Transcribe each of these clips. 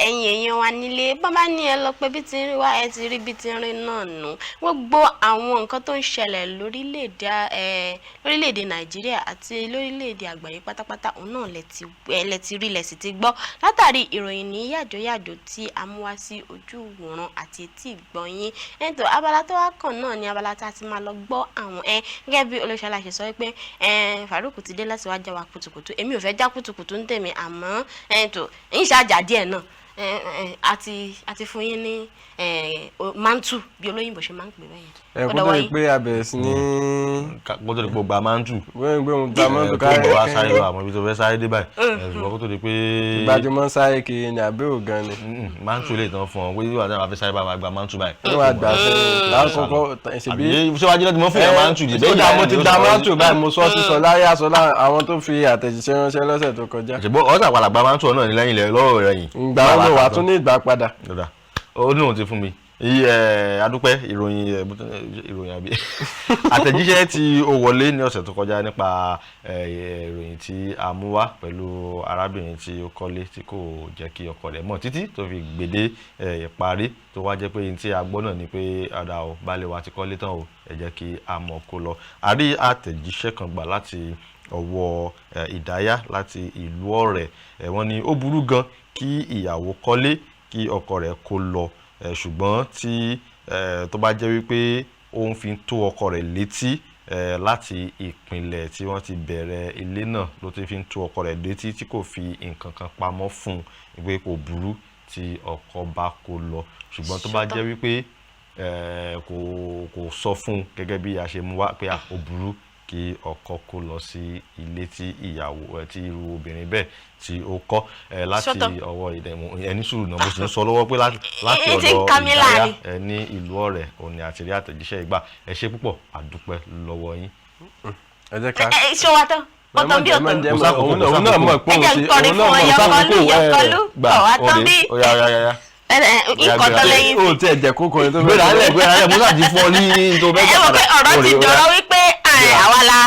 Ẹ̀yin èèyàn wa nílé, bọ́n bá ní ẹ lọ pé bí ti ń rí wá, ẹ ti rí bí ti ń rí náà nù. Gbogbo àwọn nǹkan tó ń ṣẹlẹ̀ lórílẹ̀‐èdè ẹ lórílẹ̀‐èdè Nàìjíríà àti lórílẹ̀‐èdè àgbáyé pátápátá, òun náà lẹ ti rí, lẹ sì ti gbọ́ látàrí ìròyìn ní yàjóyàjó tí a mú wá sí ojú ìwòran àti etí ìgbọ̀nyín. Ẹ̀ńtọ́ abala tó wá kàn náà ni abala tá a ti máa lọ gbọ́ àwọn ẹ gẹ́gẹ́ bí Olúṣọlá ṣe sọ pé Farouk ti dé láti wá já wa kùtùkùtù. Èmi ò fẹ́ já kùtùkùtù ń tèmi, àmọ́ ẹ̀ńtọ́ ń ṣàjà díẹ̀ náà. Àti fún yín ní mantu, bí olóyìnbó ṣe máa ń pè bẹ́ẹ̀ yẹn. Ẹ Ó kó dọwọ́ tó di yín. pé a bẹ̀rẹ̀ sí ní Kó tó di pé o gba mantu. Wọ́n gbé ohun gba mọ́tò Tó ká bọ̀ wá sáré lọ, àmọ́ ibi tó fẹ́ sáré dé báyìí, ṣùgbọ́n kó tó di pé gbajúmọ̀ sáré kiri ní àbẹ́ ògan ni. Mantu lè tán fún ọ pé wíwà náà wàá fẹ́ sáré bá máa gba mantu báyìí. Wọ́n wá gbà sẹ́yìn lákòókò ṣèbí. Àbí síwájú náà ti mọ́ fún yàn mantu jì? Ó dà, mo ti gba mantu báyìí, mo sọ sísọ láyé aṣọ láwọn àwọn tó fi àtẹ̀jíṣẹ́ ránṣẹ́ lọ́sẹ̀ tó kọjá. Ṣùgbọ́n ọ̀sà padà gba mantu náà ní lẹ́yìn ilẹ̀ lọ́wọ́ rẹ̀ yìí. Ìgbà wọn ló wà tún ní ìgbà padà. Dada ó ní òun ti fún mi iye ẹ adúpẹ́. Ìròyìn ẹ ìròyìn àbí àtẹ̀jíṣẹ́ tí ó wọlé ní ọ̀sẹ̀ tó kọjá nípa ìròyìn tí a mú wá pẹ̀lú arábìnrin tí ó kọ́lé tí kò jẹ́ kí ọkọ rẹ̀ mọ̀ títí tó fi gbèdé ìparí, tó wá jẹ́ pé ní tí a gbọ́ náà ni pé ọ̀dà ò baálé wa ti kọ́lé tán o, ẹ jẹ́ kí a mọ̀ kó lọ. A rí àtẹ̀jíṣẹ́ kan gbà láti ọwọ́ Ìdáyà láti ìlú Ọ̀rẹ́. Wọ́n ní ó burú gan kí ìyàwó kọ́lé kí ọkọ rẹ̀ kó lọ, ṣùgbọ́n tí tó bá jẹ́ wípé ó ń fi tó ọkọ rẹ̀ létí láti ìpìlẹ̀ tí wọ́n ti bẹ̀rẹ̀ ilé náà ló ti fi ń tó ọkọ rẹ̀ létí, tí kò fi nǹkan kan pamọ́ fún un, pé kò burú tí ọkọ bá kó lọ. Ṣùgbọ́n tó bá jẹ́ wípé kò sọ fún un gẹ́gẹ́ bí a ṣe mú wá, pé ó burú kí ọkọ kó lọ sí ilé tí ìyàwó ẹ tí irú obìnrin bẹ́ẹ̀ tí ó kọ́ ẹ láti Sọ́tọ̀. ọwọ́ ìdẹ̀mú ẹni sùúrù náà mo sì ń sọ lọ́wọ́ pé láti Ẹ ti ń ọ̀dọ̀ ka mí Ìdáyà láàrin. ẹ ní ìlú Ọ̀rẹ́ òní àti rí àtẹ̀jíṣẹ́ ìgbà. Ẹ ṣé púpọ̀, àdúpẹ́ lọ́wọ́ yín. Ẹ jẹ́ ká. Ẹ ṣé wa tán, ó tán bí ó tán. Kò sákòókò, Òun kò náà sákòókò. mọ̀ pé Ẹ òun jẹ́ ti n kọrin òun náà fún mọ̀ Ọyọkọlú, sákòókò, ẹ, Yọkọlú, Gbà kọ̀ wá tán òde bí. ó yá, ó yá, ó yá. Nǹkan tán lẹ́yìn. Ó tiẹ̀ jẹ́ kókó ni tó fẹ́. Gbéra lẹ̀, gbéra lẹ̀, musa ti fún ọ ní tó fẹ́ Ẹ mọ̀ pé ọ̀rọ̀ ti dọ̀rọ̀ wípé àwa la.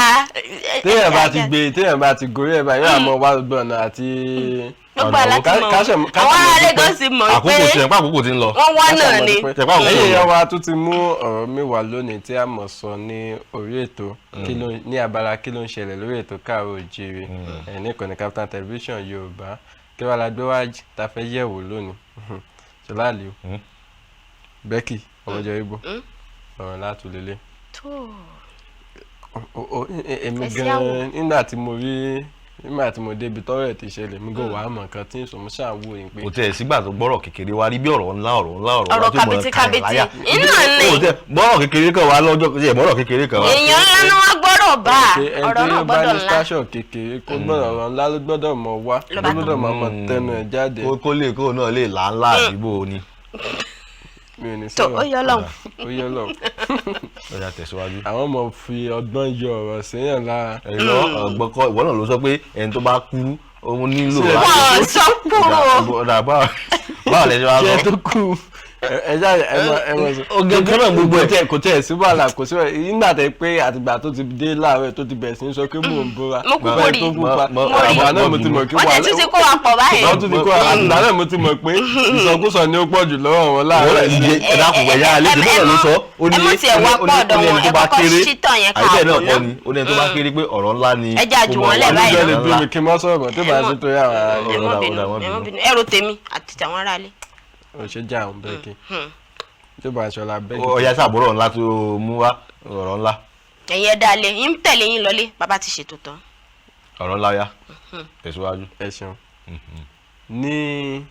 Téèyàn bá ti gbé, téèyàn bá ti gorí ẹ̀ báyìí, yóò àmọ́ wá gbogbo ọ̀nà àti Gbogbo àlá ti mọ̀, àwọn ará Lagos mọ̀ Àkókò pé tiẹ̀ pa, àkókò ti ń lọ. wọ́n wá náà ni. Tẹ̀pá òkú Ẹ̀yin lọ. èèyàn wa, tún ti mú ọ̀rọ̀ mi wá lónìí tí a mọ̀ sọ ní orí ètò kí ló ní abala kí ló ń ṣẹlẹ̀ lórí ètò Káàárọ̀ Oòjíire ẹ̀ ní ìkànnì Kaftan Television Yorùbá. Kí wàá la gbé wá ta fẹ́ yẹ̀wò lónìí? Ṣọlá Àlìó, Becky ọmọjọ Ibo, ọ̀rọ̀ látúlélẹ̀. Tó. Èmi Ẹ ṣé àwọ̀. gan-an, nígbà tí mo rí, nígbà tí mo débi tọ́rọ̀ ẹ̀ ti ṣẹlẹ̀, mi gan wàá mọ̀ nǹkan tí ń sọ, mo ṣáà wò yín pé Kò tẹ̀ sígbà tó gbọ́rọ̀ kékeré wá rí bí ọ̀rọ̀ ńlá, ọ̀rọ̀ ńlá, ọ̀rọ̀ Ọ̀rọ̀ ńlá tí mo kàbìtì kà kàbìtì. láyà. Iná ni. Ó tẹ gbọ́rọ̀ kékeré kan wá lọ́jọ́ ẹ̀, gbọ́rọ̀ kékeré kan wá. Èèyàn ńlá ni wọ́n gbọ́dọ̀ bá. Pé ẹni Ọ̀rọ̀ tí náà ó bá gbọ́dọ̀ ní ńlá. station kékeré kó gbọ́dọ̀, ọ̀rọ̀ ńlá ló gbọ́dọ̀ mọ̀ wá, Ló ló bá gbọ́dọ̀ máa mọ̀ tẹnu ẹ̀ jáde. Kó lè kó náà lè là ńlá àdúgbò ni. Mi ò ní Tó sọ̀rọ̀. ó yọ lọ́hùn. Ó yọ lọ́hùn. Ó yá, tẹ̀síwájú. Àwọn ọmọ fi ọgbọ́n yọ ọ̀rọ̀ séèyàn lára. Ẹ̀rọ ọ̀gbọ́n kọ́, ìwọ náà ló sọ pé ẹni tó bá kú òun nílò. Wọ́n sọ kúrò. Ọ̀dà báwo lẹ ṣe wá Kí ẹ sọ? tó kú, ẹ jáde, ẹ mọ sọ. Oge kan náà gbogbo ẹ̀. Kò tẹ̀ sí wàhálà, kò sí wàhálà. Nígbà tẹ pé àtìgbà tó ti dé láàárọ̀ tó ti bẹ̀rẹ̀ sí ní sọ pé mò ń bóra Mo kúkú bẹ́ẹ̀ rí. tó pupa, Mo rí. àgbà náà mo ti mọ̀ kí Wọ́n tẹ̀ tún ti kó wa pọ̀ báyìí. Wọ́n tún ti kó àgbà náà, mo ti mọ̀ pé ìsọkúsọ ni ó pọ̀ jù lọ́wọ́ wọn láàárọ̀ Ìwọ yìí. ẹ dákun, ẹ̀yà àlejò náà ló sọ. Ó ní Ẹ mọ̀ tiẹ̀ wá ó ní pọ̀ ọ̀dọ̀ ó ní ẹni wọn, tó ẹ bá kọ́kọ́ kéré. ṣítàn yẹn Àyíbẹ̀ náà káàbọ̀ kọ́ náà. ni ó ní ẹni tó bá kéré pé ọ̀rọ̀ ńlá ni. Ẹ jẹ́ àjù Kó mọ̀ wọ́n lẹ̀ wá báyìí Olùjọ́ lè ọ̀rọ̀ bí ńlá. mi kí n mọ́ sọ̀rọ̀ mọ́ tó bá ṣe torí àwọn ará Ẹ rẹ̀. mọ́ Ọ̀dà, bínú, ọ̀dà, wọ́n ẹ mọ́ bínú. bínú. Ẹ ro tèmi àti tàwọn aráalé. Ò ṣe jẹ́ àwọn Becky tó bá aṣọ la Becky. Ọ̀ya sàbúrò ńlá tó mú wá, ọ̀rọ̀ ńlá. Ẹ̀yin ẹ dáa lé yín, tẹ̀lé yín lọlé, bàbá ti ṣètò tán. Ọ̀rọ̀ ńlá, yá, tẹ̀síwájú. Ẹ ṣeun. Ní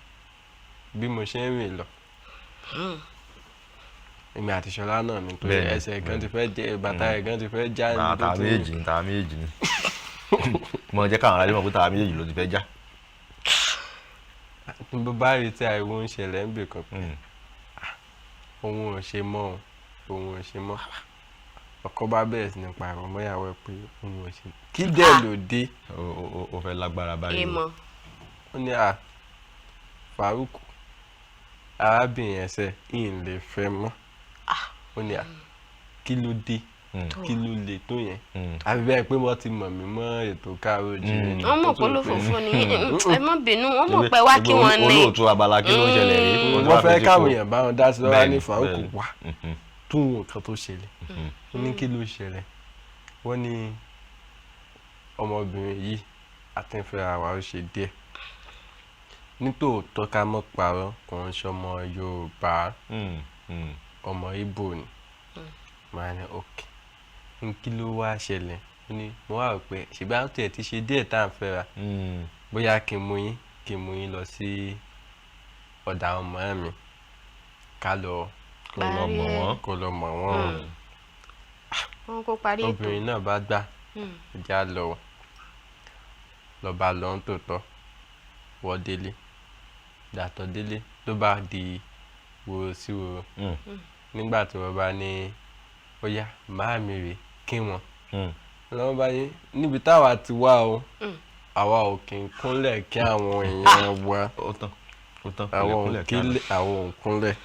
bí mo ṣe ń rìn lọ, èmi àti Ṣọlá náà ni torí ẹsẹ̀ gan ti fẹ́ jẹ bàtà ẹ̀ gan ti fẹ́ já níbi tó Tàwa ti rìn. méjèèjì ni, tàwa méjèèjì ni. Mo jẹ́ káwọn aráàlú mọ̀ pé tàwa méjèèjì ló ti fẹ́ já. Ní bó bá rí tí ariwo ń ṣẹlẹ̀ ń bì kan pé òun ò ṣe mọ́ o, òun ò ṣe mọ́. Ọkọ bá bẹ̀rẹ̀ sí ní pariwo mọ́yàwó ẹ̀ pé òun ò ṣe, kí dẹ̀ ló dé? Ó fẹ́ lágbára báyìí o. Èèmọ̀. Ó ní à Farouk, arábìnrin ẹsẹ̀ ìhìn lè fẹ́ mọ́. Ó ní à kí ló dé? Kí ló le tó yẹn? Àbí bẹ́ẹ̀ pé wọ́n ti mọ̀ mí mọ́ ètò Káàárọ̀ Oòjíire ni. Wọ́n mọ̀ pé olófòfò ni, ẹ má bínú, wọ́n mọ̀ pé wá kí wọ́n ní. Olóòtú abala kí ló ń ṣẹlẹ̀ rí. Wọ́n fẹ́ káwọn èèyàn bá wọn dá sí lọ́wọ́ ní Farouk wá tún wọn kan tó ṣẹlẹ̀. Ó ní kí ló ṣẹlẹ̀? Wọ́n ní ọmọbìnrin yìí àtẹ̀fẹ́ra wa ó ṣe díẹ̀. Nítòótọ́, ká mọ́ parọ́, kò ń ṣọmọ Yorùbá, ọmọ Ìgbò ni. Màá ní ok, ní kí ló wá ṣẹlẹ̀? Ó ní mo wá rò pé ṣùgbọ́n àwọn tiẹ̀ ti ṣe díẹ̀ tá à ń fẹ́ra, bóyá kí n mú yín lọ sí ọ̀dọ̀ àwọn ọmọ mi, ká lọ Kó lọ mọ̀ wọ́n. Kó lọ mọ̀ wọ́n. Wọn kò parí ètò. Obìnrin náà bá gbà, ìjà lọ, lọba lọ ń tòótọ́. Wọ́ délé, dàtọ̀ délé ló bá di woro sí woro. Nígbà tí wọ́n bá ní ó yá, màámi rè kí wọn lọ́wọ́ bá ní níbi táwa ti wá o, àwa ò kì í kúnlẹ̀ kí àwọn èèyàn wa. Ó tán, ó tán. Àwọn ò kúnlẹ̀ kí á lọ. Kílẹ̀, àwọn ò kúnlẹ̀,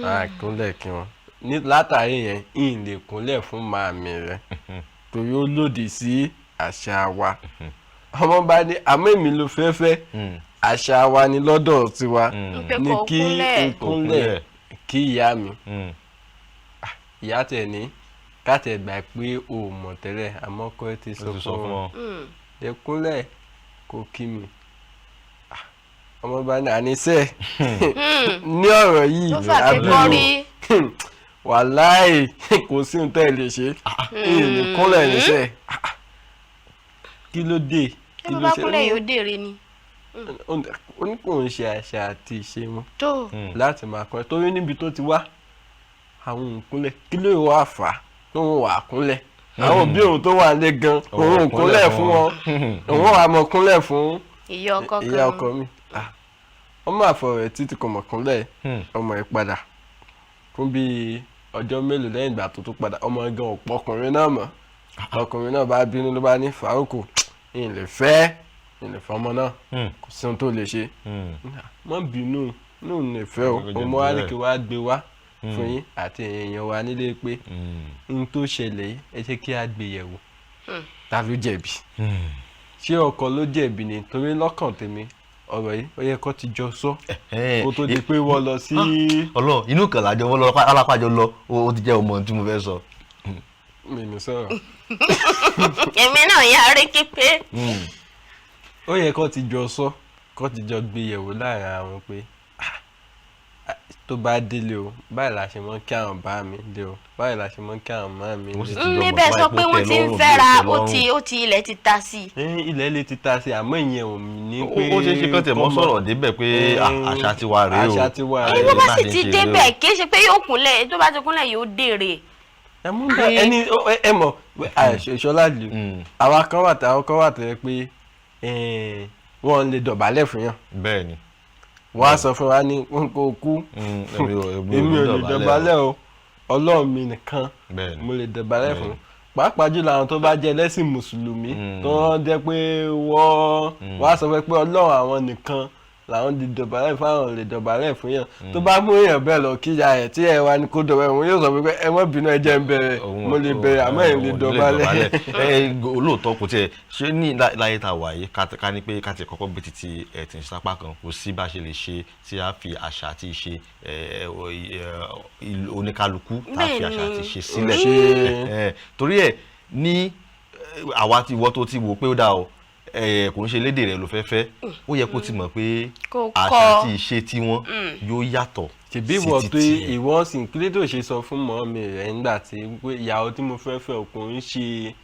à kúnlẹ̀ kí wọn ní látàrí yẹn, ìyìn lè kúnlẹ̀ fún màmí rẹ̀ torí ó lòdì sí àṣà wa. Ọmọ bá ní àmọ́ èmi ló fẹ́ fẹ́, àṣà wa ni lọ́dọ̀ tiwa Pé ní kò kí kúnlẹ̀. n kúnlẹ̀ kí ìyá mi. Ìyá tẹ̀ ní káàtẹ̀ gbà pé o ò mọ̀ tẹ́lẹ̀, àmọ́ ọkọ ẹ ti Ó sọ ti sọ fún fún ọ, wọn. ẹ kúnlẹ̀ kó kí mi. Ah, ọmọ bá ní àníṣe ní ọ̀rọ̀ yìí Tó fà pé àbúrò, kọ́rí. Wàláì, kò sí ohun tẹ́ ẹ lè ṣe, ìyìn lè kúnlẹ̀ níṣẹ́. Kí ló dé? Ṣé Kí bó ló bá ṣe? kúnlẹ̀ yóò dèrè ni? Ó ní kò ń ṣe àṣà àti ìṣe wọn Tó. Láti máa kọ́ ẹ torí níbi tó ti wá, àwọn òun kúnlẹ̀. Kí ló wà fà á tó ń wà kúnlẹ̀? Àwọn òbí òun tó wà lé gan, òun ò kúnlẹ̀ fún wọn, òun wà mọ̀ kúnlẹ̀ fún Ìyá ọkọ kan. ìyá ọkọ mi. Ah, ọmọ àfọ̀rẹ̀ títí kò mọ̀ kúnlẹ̀. Ọmọ ẹ̀ padà fún bíi ọjọ́ mélòó. Lẹ́yìn ìgbà tó tún padà, ọmọ gan ò pọkùnrin náà mọ́. Ọkùnrin náà bá bínú, ló bá ní Farouk, ìlè fẹ́ ọmọ náà, kò sí ohun tó lè ṣe. Má bínú, ní òun lè fẹ́ o. Ọjọ́ Ọmọ wa ní ìbílẹ̀. kí wàá gbé wá fún yín àti èèyàn wa nílé pé n tó ṣẹlẹ̀ yìí, ẹ jẹ́ kí a gbé yẹ̀wò. Ta ló jẹ̀bi? Ṣé ọkọ ló jẹ̀bi ni? Torí lọ́kàn tèmi, ọ̀rọ̀ yìí, ó yẹ kó ti jọ sọ kó tó di pé wọ́n lọ sí. Ọlọ́run, inú kan lájọ wọn lọ, alápàjọ lọ, ó ti jẹ́ ọmọ tí mo fẹ́ sọ. Mi ní sọ̀rọ̀. Èmi náà yára képe. Ó yẹ kó ti jọ sọ, kó ti jọ gbé yẹ̀wò láàrin àwọn pé, "Ah, ah, tó bá délé o, báyìí la ṣe mọ́ kí àwọn bá mi lé o, báyìí la ṣe mọ́ kí àwọn má mi Wọ́n sì lé." ti jọ mọ̀ Níbẹ̀ tó sọ báyìí pé pé ó wọ́n tẹ́ ti ń lọ́rùn bí fẹ́ra, ó tẹ́ ó lọ́rùn. ti ó ti ilẹ̀ ti ta sí i. Ní ilẹ̀ lè ti ta sí, àmọ́ ìyẹn ò ní pé Ó ṣeé ṣe kán tẹ̀ mọ́ sọ̀rọ̀ débẹ̀ pé ah, àṣà ti wà rèé o. Àṣà ti wà Ẹni rèé. bó bá Bá sì ti ti ń ṣe rèé o. débẹ̀, kì í ṣe pé yóò kúnlẹ̀, tó bá ti kúnlẹ̀ yóò dèrè. Ẹ mú bẹ ẹni ẹ mọ̀ ìṣọlá lù. Àwa kan wà, táwọn kan wà tó yẹ pé wọ́n lè dọ̀bálẹ̀ fún yàn. Bẹ́ẹ̀ ni. Wọ́n á sọ fún wa ní wọn kò kú. Èmi Èmi ò lè dọ̀bálẹ̀ o, Ọlọ́run mi nìkan Bẹ́ẹ̀ ni. mo lè dọ̀bálẹ̀ fún, pàápàá jùlọ àwọn tó bá jẹ́ ẹlẹ́sìn mùsùlùmí, tó ń jẹ́ pé wọ́n á sọ pé Ọlọ́run àwọn nìkan làwọn lè dọ̀bálẹ̀ fún, àwọn lè dọ̀bálẹ̀ fún yàn. Tó bá mú èèyàn bẹ́ẹ̀ lọ kíjà ẹ̀ tí ẹ wá ní kó dọ̀bálẹ̀, wọn yóò sọ pé ẹ má bínú, ẹ jẹ́ ń bẹ̀rẹ̀, mo lè bẹ̀rẹ̀, àmọ́ ẹ̀ lè dọ̀bálẹ̀. Ẹ olóòótọ́, kò tiẹ̀ ṣe ní láyé tá a wà yìí, ká ní pé ká tiẹ̀ kọ́kọ́ gbé títí ẹ̀sìn sápá kan, kò sí bá a ṣe lè ṣe tí a fi àṣà àti ìṣe oníkálukú tá a fi àṣà àti ìṣe sílẹ̀. Torí ẹ̀ ní àwa tí ìwọ tó ti wò pé ó dáa o, kò ń ṣe lédè rẹ ló fẹ́ fẹ́, ó yẹ kó ti mọ̀ pé Kó àṣà kọ́. àti ìṣe tiwọn yóò yàtọ̀ Ṣèbí sí ìwọ ti tó tiẹ̀. ìwọ sì kí ló ṣe sọ fún mọ́mì rẹ̀ nígbà tí pé ìyàwó tí mo fẹ́ fẹ́ kò ń ṣe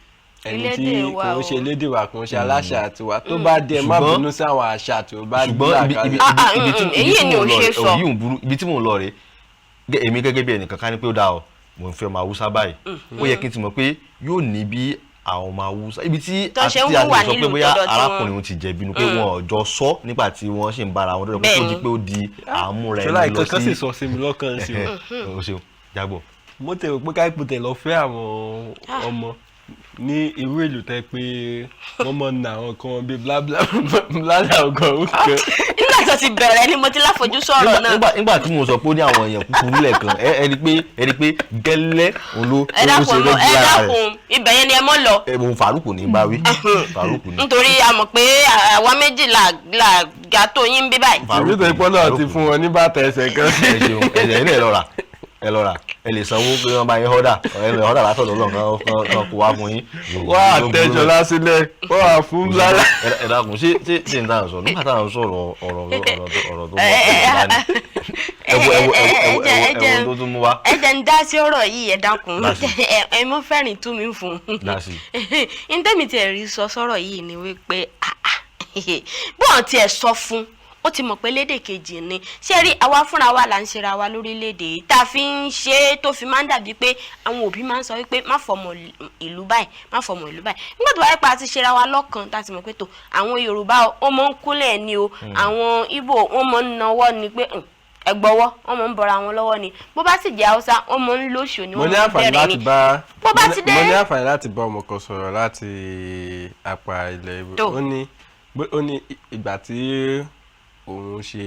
ẹni tí Elédè wa kò ń o. ṣe elédè wa, kò ń ṣe aláṣà tiwa, tó bá dé, ẹ má bínú sí àwọn àṣà tí ó bá Ṣùgbọ́n gbà ibi kalẹ̀. ibi Ah, ah, ibi tí ibi èyí tí ni mò ò ń lọ ṣe rè sọ. òyì ń burú. Ibi tí mò ń lọ rè, èmi gẹ́gẹ́ bí ẹnìkan, ká ní pé ó dáa o, mò ń fẹ́ ọmọ Haúsá báyìí, ó yẹ kí n ti mọ̀ pé yóò ní bí àwọn ọmọ Haúsá ibi tí Tó ṣe ń tí a hùwà lè sọ pé nílùú bóyá tọ̀dọ̀ tiwọn. Arákùnrin òun ti jẹ̀bi nu pé wọn ò jọ sọ nígbà tí wọ́n ṣì ń bára wọn dọ́dọ̀ pé ó di pé ó di àmúra Ṣọlá, ẹni lọ ìkankan sì sí. sọ sí mi lọ́kàn sí o. O ṣeun, jágbọ́. Mo tẹ̀ rò pé káìpù tẹ̀ lọ fẹ́ àwọn ọmọ ní irú ìlú tẹ́ pé wọ́n mọ̀ ní àwọn kan bíi bla bla bla bla ọgọ́rùn kan. Nígbà Nígbà tó ti bẹ̀rẹ̀ ni mo ti láfojúsùn ọ̀rọ̀ náà. Nígbà tí mo sọ pé ó ní àwọn èèyàn kúkúrú lẹ́ẹ̀kan, ẹ rí pé ẹ rí pé gẹ́lẹ́ òun ló Ẹ ló dákun, ṣe rẹ́gí ẹ lára rẹ̀. dákun, ibẹ̀ yẹn ni ẹ mọ́ lọ. Ẹ mo Faruku ní bá wí, Faruku ní. Nítorí a mọ̀ pé àwa méjì là ga tó yín bí báyìí. Faruku Ìbí tó ní, ipò náà ti Faruku fún wọn ní bàtà ẹsẹ̀ kan. Ẹ ṣeun, ẹ ṣe ilé, ẹ lọ rà, ẹ lọ rà, ẹ lè sanwó pé wọ́n bá yín order, ẹ lè order látọ̀dọ̀ Ọlọ́run kan kó wá fún yín. Wọ́n á tẹ́jọ́ lásìlẹ̀, wọ́n á fún lálá. Ẹ dákun, ṣé n táwọn sọ nígbà táwọn sọ̀rọ̀ ọ̀rọ̀ tó mọ̀ ọ́ dání, ẹ wo ẹ wo ẹ wo ẹ wo ẹ wo tó tún mú wá. Ẹ jẹ́ ń dá sí ọ̀rọ̀ yìí, ẹ dákun. Dá sí. Ẹ mọ́ fẹ́rìn tú mi fún un. Dá sí. N tẹ́mi tiẹ̀ rí sọ sọ́rọ̀ yìí ni wípé ah, ah, bọ́n tiẹ̀ sọ fún ó ti mọ̀ pé lédè kejì ni. Ṣé rí, àwa fúnra wa là ń ṣera wa lórílẹ̀‐èdè yìí tá a fi ń ṣe é, tó fi máa ń dàbí pé àwọn òbí máa ń sọ wípé má fọmọ ìlú báyìí, má fọmọ ìlú báyìí. Nígbà tó wáyé pa àti ṣera wa lọ́kàn, tá a ti mọ̀ pé tó àwọn Yorùbá wọ́n mọ̀ ń kúnlẹ̀ ni o, àwọn Ìgbò wọ́n mọ̀ ń nawọ́ ni pé ẹ gbọ́wọ́, wọ́n mọ̀ ń bọra wọn lọ́wọ́ ni, bó bá sì jẹ́ Haúsá wọ́n mọ̀ ń lóṣù ni, Mo wọ́n ní mọ̀ ń àǹfààní bẹ̀rẹ̀ láti ni. bá Bó bá ti dé. Mo ní àǹfààní láti bá ọmọ kan sọ̀rọ̀ láti apá ilẹ̀ Ìgbò. Tó. Ó ní ìgbà tí òun ṣe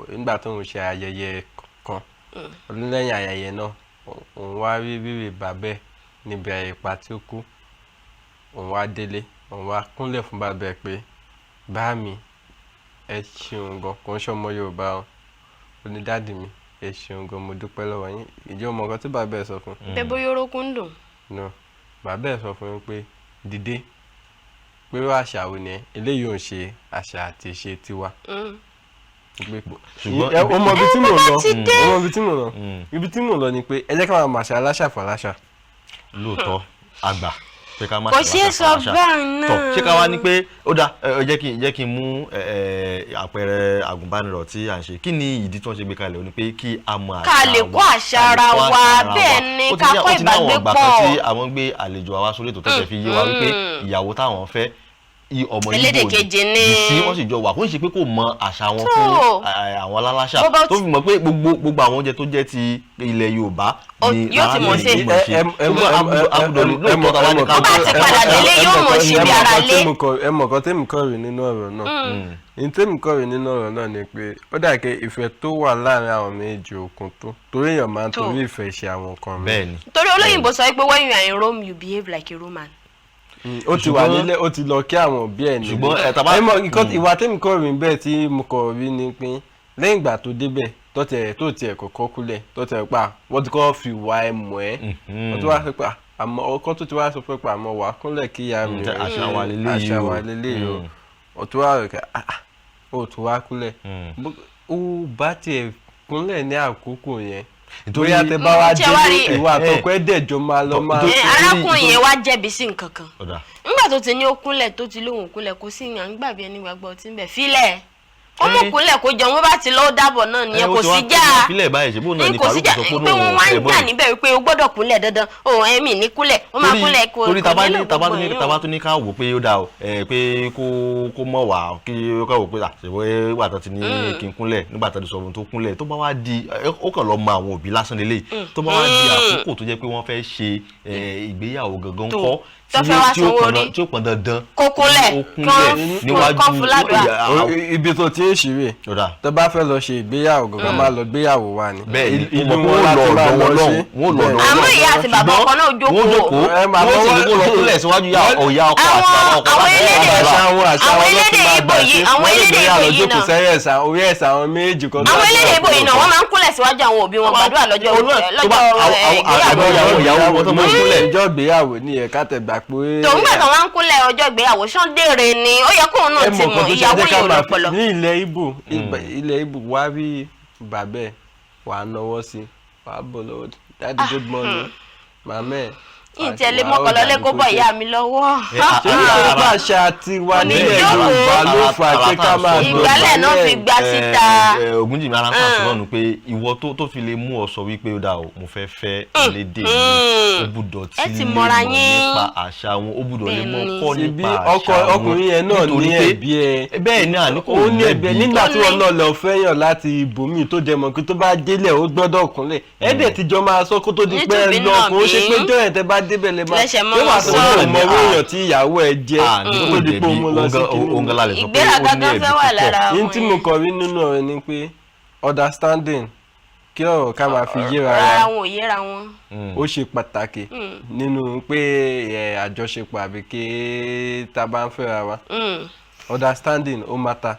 nígbà tó òun ṣe ayẹyẹ kan, ó ní lẹ́yìn ayẹyẹ náà, òun wá rí rírì bàbá ẹ̀ níbi ipa tí ó kú. Òun wá délé, òun wá kúnlẹ̀ fún bàbá ẹ̀ pé, "Bá mi, ẹ ṣeun gan." Kò ń ṣe ọmọ Yorùbá o. Ó ní, "Daddy mi, ẹ ṣeun gan, mo dúpẹ́ lọ́wọ́ yín." Ìjẹ́ o mọ nǹkan tí bàbá ẹ̀ sọ fún un? Pé bóyá orókún ń dùn. No, bàbá ẹ̀ sọ fún un pé, "Dìde, pé wá, àṣà wo ni ẹ eléyìí ò ń ṣe àṣà àti ìṣe tiwa." Pé Ṣùgbọ́n ẹ o mọ ibi tí mò ń lọ, ti dé. o mọ ibi tí mò ń lọ. Ibi tí mò ń lọ ni pé ẹ jẹ́ ká máa màṣà aláṣà fàláṣà. Lóòótọ́, àgbà pé ká má Kò ṣe ṣeé láṣà sọ fàláṣà. bẹ́ẹ̀ náà. Tọ́, ṣé ká wá ní pé ó dáa? Ẹ jẹ́ kí n mú ẹ, ẹ, àpẹẹrẹ àgùnbánirọ̀ tí à ń ṣe. Kí ni ìdí tí wọ́n ṣe gbé kalẹ̀? Ó ní pé kí a mọ àṣà Ká lè wa, kọ́ àṣà ká lè ara kọ́ wa, àṣà ara bẹ́ẹ̀ wa. ni, Ó ti ká ní kọ́ ó ti ní àwọn ìgbà kan ìbágbépọ̀. tí àwọn gbé àlejò wa wá sórí ètò tẹ́tẹ̀ fi yé wa wípé ìyàwó táwọn fẹ́ ọmọ Elédè Ìgbò ni. kejì ni. Sí, wọ́n sì jọ wà, kó ń ṣe pé kò mọ àṣà wọn Tó. fún àwọn aláṣà Bó bá tó fi mọ̀ pé gbogbo àwọn oúnjẹ tó jẹ́ ti ilẹ̀ Yorùbá Ó- ni yóò ti mọ̀ arábìnrin ṣe. yìí mọ̀ ṣe. Ṣùgbọ́n agbọ́dọ̀ ní lóòótọ́ tá a bá ní ká Bó bá ti padà délé, yóò mọ̀ ṣe bí ara lé. Ẹ mọ̀ kan tẹ́mi kọ́ rí nínú ọ̀rọ̀ náà. Ní tẹ́mi kọ́ rí nínú ọ̀rọ̀ náà ni pé ó dà pé ìfẹ́ tó wà láàrin àwọn méjì òkun tó torí èèyàn máa ń Tó. torí ìfẹ́ ṣe àwọn nǹkan mi. Bẹ́ẹ̀ ni. Torí olóyìnbó sọ pé when you are in Rome, you behave like a Roman. Ó ti wà Ṣùgbọ́n- nílé, ó ti lọ kí àwọn òbí ẹ̀ nílé. Ṣùgbọ́n, ẹ, tá bá- Ẹ mọ̀ nǹkan ìwà tẹ́mi kọ́ rí bẹ́ẹ̀ tí mo kọ̀ rí ni pé lẹ́yìn ìgbà tó débẹ̀, tó tiẹ̀ kọ́kọ́ kúlẹ̀, tó tiẹ̀ pa, wọ́n ti kọ́ fi ìwà ẹ̀ mọ̀ ẹ́, wọ́n ti wá sọ pé àmọ́ ọkọ tó ti wá sọ pé àmọ́ wà á kúnlẹ̀ kí ìyá mi o, Àṣà wa leléyìí àṣà o. wa leléyìí o. Ó tún wá rẹ̀ kẹ́, ah, ah, ó tún wá kúnlẹ̀. Ó bá tiẹ̀ kúnlẹ̀ ní àkókò yẹn, Nítorí- bóyá tẹ bá wá Ṣé wá délé, rí- ìwà àtọkọ ẹ̀ dẹ̀jọ́ máa lọ máa. Ẹ, arákùnrin yẹn wá jẹ̀bi sí nǹkan kan. Ọ̀dà. Nígbà tó ti ní ó kúnlẹ̀, tó ti lóhùn kúnlẹ̀, kò sí ìyàn gbàbí ẹni gbàgbọ́ tí ń bẹ̀ fílẹ̀ ó mú kúnlẹ̀ kó jẹun, bó bá ti lọ́ọ́ dàbọ̀ náà nìyẹn, kò sí já. Ìpínlẹ̀ báyìí, ṣe bóun náà ni Kò sí Farouk já sọ pé pé òun wọ́n wá ń ò fẹ́ jà mọ́. níbẹ̀ wípé o gbọ́dọ̀ kúnlẹ̀ dandan o, ẹ̀mí ní kúnlẹ̀, ó máa kúnlẹ̀, kò Torí kò taba nílò ní taba gbogbo ní yẹn. Taba tún ní ká wò pé ó dáa o, ẹ pé kó mọ̀ wá kí ó ká wò pé àṣewé wà tó ti ní kí n kúnlẹ̀ nígbà tó ti sọ ohun tó kúnlẹ̀, tó bá wá di ó kàn lọ mọ àwọn òbí lásán lélẹ̀, tó bá wá di àkókò tó jẹ́ pé wọ́n fẹ́ ṣe ìgbéyàwó gangan Tó. kọ́ Tó fẹ́ wá tí ó sanwó pọn orí. tí ó pọn dandan Kó kúnlẹ̀, ó kúnlẹ̀ níwájú kán fún ládùúrà. Ibi tó ti ń ṣeré, Ọ̀dà. tó bá fẹ́ lọ ṣe ìgbéyàwó gangan, máa lọ gbéyàwó wa ni. Bẹ́ẹ̀ ni, Ìlú mo mọ̀ pé wọn wọ́n láti lọ máa ọ̀dọ̀ lọ wọn ṣe. lọ́hùn, wọ́n lọ ọ̀dọ̀ wọn. Àmọ́ ìyá àti bàbá ọkọ náà jókòó. Wọ́n jókòó, Ẹ máa wọ́n sì ní lọ́wọ́- kó lọ kúnlẹ̀ síwájú ọ̀yá ọkọ àti bàbá ọkọ Àwọn láti elédè- gbàdúrà. Àṣà wọn, àṣà Àwọn wọn ló elédè fi máa Ìgbò gbà yìí- ṣe. àwọn Wọ́n lè elédè gbéyàwó Ìgbò yìí jókòó náà. sẹ́yìn ẹ̀sà orí ẹ̀sà àwọn méjì kan. Àwọn elédè Ìgbò yìí náà, wọ́n máa ń kúnlẹ̀ síwájú àwọn òbí wọn gbàdúrà lọ́jọ́ Olú ẹ̀- tó bá- lọ́jọ́ ìgbéyàwó. àwọn ìyàwó wọn tó máa ń kúnlẹ̀. Ìjọ ìgbéyàwó ní ẹ̀ka tẹ̀gbà pé. Tòun gbà tó wọ́n ń kúnlẹ̀ ọjọ́ ìgbéyàwó sọ́ndèrè ni ó yẹ kóun náà Ẹ ti mọ̀ mọ̀ nǹkan tó ṣe ìyàwó jẹ́ ká yìí ò máa lọ́pọlọ. ní ilẹ̀ Ìgbò, ilẹ̀ Ìgbò, wá rí bàbá ẹ̀, wà á náwó sí, wà á bọ̀ lọ́wọ́, "Daddy, good morning." Màmá ẹ̀ Ìtẹ̀ lè mọ́kànlá lé kó bọ̀ ìyá mi lọ́wọ́. Ṣé nítorí pé àṣà tiwa nílẹ̀ Oníjókòó. Yorùbá ló fà á pé ká máa Ìgbálẹ̀ náà fi gbá síta. Ògúnjìmí, ara ń tà sọ́nù pé ìwọ tó fi lè mú ọ sọ wípé ó dáa o, mo fẹ́ fẹ́ elédè mi, ó gbúdọ̀ Ẹ tí ti lè mọra mọ̀ yín. nípa àṣà wọn, ó gbúdọ̀ lè mọ̀ Bẹ́ẹ̀ni. kọ́ Ṣebí nípa àṣà ọkọ wọn. ọkùnrin yẹn náà Nítorí ní pé- ẹ̀bí ẹ. Bẹ́ẹ̀ ni, àní kò Ó ní ẹ̀bẹ̀ lẹ́bi. nígbà tí Ó wọn ní. náà lọ fẹ́yàn láti ibòmíì tó jẹ mọ́ pé tó bá délẹ̀ ó gbọ́dọ̀ kúnlẹ̀, ẹ̀ẹ́dẹ̀ tíjọ máa sọ kó tó di pé ẹ Nítùbí lọ, kó ṣe nàbí. pé jọ́yẹ̀ tẹ bá débẹ̀ lè máa Lẹ́sẹ̀ mọ́ ṣé wàá wọn sọ sọ. pé òun mọ owó èèyàn tí ìyàwó ẹ jẹ́ Ah, ní tó kò di pé jẹ̀bi òun mú lọ sí kinní òun gan la lè sọ pé ó Ìgbéraga ní gan ẹ̀bi fẹ́ wà púpọ̀. lára Yín tí mo kọ rí nínú ọ̀rọ̀ ni pé understanding, kí ọ̀rọ̀ ká máa fi yéra Rárá, wa, wọn ò yéra wọn. ó ṣe pàtàkì nínú pé àjọṣepọ̀ àbí kí tá a bá ń fẹ́ra wa. Understanding ó matter,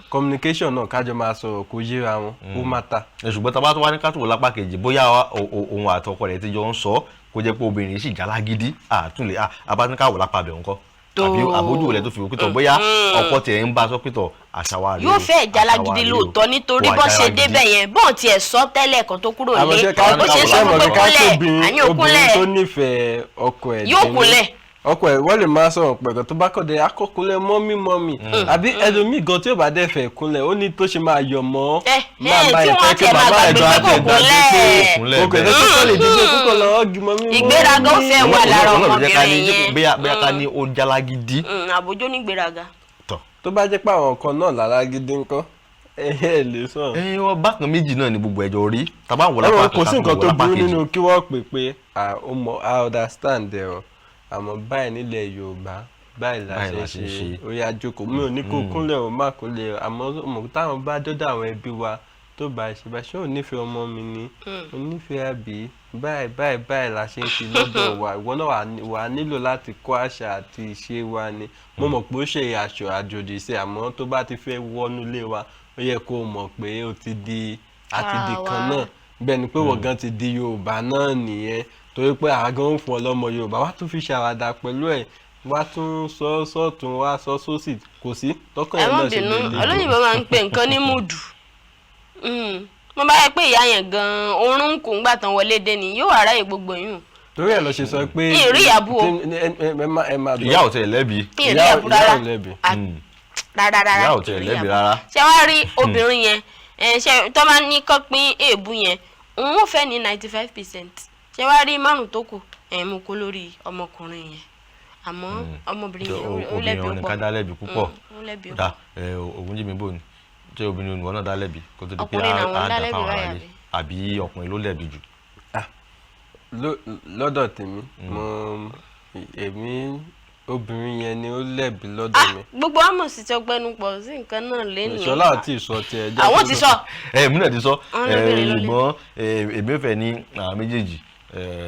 communication náà, kájọ máa sọ̀rọ̀ kó yéra wọn, ó matter. Ṣùgbọ́n tá a bá tó wá ní ká tó wò lápá kejì, bóyá òun àtọkọ rẹ̀ ti jọ ń sọ, kó jẹ́ pé obìnrin sì jálágídí àtúnlẹ̀ abáníkàwò lápá bẹ̀ ńkọ́? Tó. Àbí àbójú rẹ̀ tó fi wò pítọ̀, bóyá ọkọ tiẹ̀ ń bá a sọ pítọ̀, àṣà wa rèé o, Yóò fẹ́ àṣà wa jalágídí rèé o. lóòótọ́, nítorí Kò bó ṣe àjàlágídí. débẹ̀ yẹn, bọ́n tiẹ̀ sọ tẹ́lẹ̀ kan tó kúrò Àmọ́ ní ṣé ká bó ṣe sọ fún pé ká kúnlẹ̀, obìnrin àní ò obìnrin kúnlẹ̀. tó nífẹ̀ẹ́ ọkọ ẹ̀ Yóò dénú. kúnlẹ̀. Ọkọ ẹ̀ wọ́n lè máa sọ̀rọ̀ pẹ̀kọ́ tó bá kọ̀ dé akọ́kúnlẹ̀, mummy mummy, àbí ẹlòmíì gan tí ò bá dẹ̀ fẹ́ kúnlẹ̀, ó ní tó ṣe máa yọ̀ mọ́ Ẹ, màmá tí ẹ̀ wọ́n fẹ́ kí tiẹ̀ máa màmá ẹ̀ gbàgbé gan pé kò á tẹ̀ gbàgbé kúnlẹ̀. Kúnlẹ̀ pé ọkọ ẹ̀ bẹ́ẹ̀. tó kọ́ lè díje kókò lọ ọ́gì mummy mummy. Ìgbéraga ó fẹ́ wà lára Òun náà ló jẹ́ ká ní ọmọbìnrin yẹn. bóyá ká ní ó jálágídí. Àbójó nígbéraga. Tọ̀. Tó bá jẹ́ pé àwọn kan náà lálágídí ńkọ́? Ẹ ẹ lè sọ̀rọ̀. Ẹ wọ́n bákan méjì náà ni gbogbo ẹjọ́ rí tàbá wò lápá Ẹ̀wọ̀n kan kò sí ká nǹkan wò tó lápá burú kejì. nínú kí wọ́n pè pé ó mọ, I understand ẹ o, àmọ́ báyìí nílẹ̀ Yorùbá, báyìí la Báyìí la ṣe ṣe ń ṣe. ṣe. Ó yá, jókòó, mi ò ní kó kúnlẹ̀ o, má kúnlẹ̀ o, àmọ́ mọ̀ táwọn bá dọ́dọ̀ àwọn ẹbí wa tó bá ṣe bá ṣé ò nífẹ̀ẹ́ ọmọ mi ni, ò nífẹ̀ẹ́, àbí báyìí báyìí báyìí la ṣe ń ṣe lọ́dọ̀ wa, ìwọ náà wà á nílò láti kọ́ àṣà àti ìṣe wa ni. Mo mọ̀ pé ó ṣe aṣọ àjòjì sí, àmọ́ tó bá ti fẹ́ wọnú ilé wa, ó yẹ kó o mọ̀ pé ó ti di àti di Ara kan wa. náà, bẹ́ẹ̀ ni pé wọ́n gan ti di Yorùbá náà nìyẹn, torí pé àgàn ń fún ọlọ́mọ Yorùbá wá tún fi ṣàwàdà pẹ̀lú ẹ̀, wá tún sọ sọ́tún, wá sọ sósì, kò sí tọkàn Ẹ yẹn má náà ṣe bínú. lè le jù. Olóyìnbó máa ń pè nǹkan ní mood. Mo bá yẹ pé ìyá yẹn gan-an oorun ń kùn gbà tán wọlé dé ni yóò wà ráyè gbogbo yìí. Torí ẹ̀ lọ ṣe sọ pé Mi ì rí ìyàbú o. Ẹ má gbọ́. Ìyá ò tẹ̀ lẹ́bi. Mi ì rí Ìyá ìyàbú rárá. ìyá ò lẹ́bi. Rárá rárá. Ìyá ò tẹ̀ Mi ì rí lẹ́bi ìyàbú. rárá. Ṣé wàá rí obìnrin yẹn, ẹ ṣe tó máa ní kọ́ pín èébú yẹn, òun ò fẹ́ ní 95%. Ṣé wàá rí márùn tó kù ẹ̀ mú kó lórí ọmọkùnrin yẹn, àmọ́ ọmọbìnrin yẹn ó Obìnrin lẹ́bi ọ̀nì púpọ̀. ká dá lẹ́bi púpọ̀. Ó lẹ́bi. Dá Ògúnjímí bò ní ṣé obìnrin olùwọ́ náà dá lẹ́bi kó tó di pé Ọkùnrin làwọn á dá dá lẹ́bi fáwọn báyìí, aráalé, àbí ọkùnrin ló lẹ́bi jù? Lọ́dọ̀ tèmi, mo èmi obìnrin yẹn ni ó lẹ́bi lọ́dọ̀ mi. Gbogbo àmọ̀ sí ti ọgbẹ́nu pọ̀ sí nǹkan náà lẹ́nu. Ìṣọlá àti ìsọ tiẹ̀ jẹ́ Àwọn kí ti n sọ. Ẹ èmi náà ti sọ. Àwọn Ẹ lóbìnrin ló lẹ́bi. Ṣùgbọ́n èmi fẹ́ ní àwọn méjèèjì.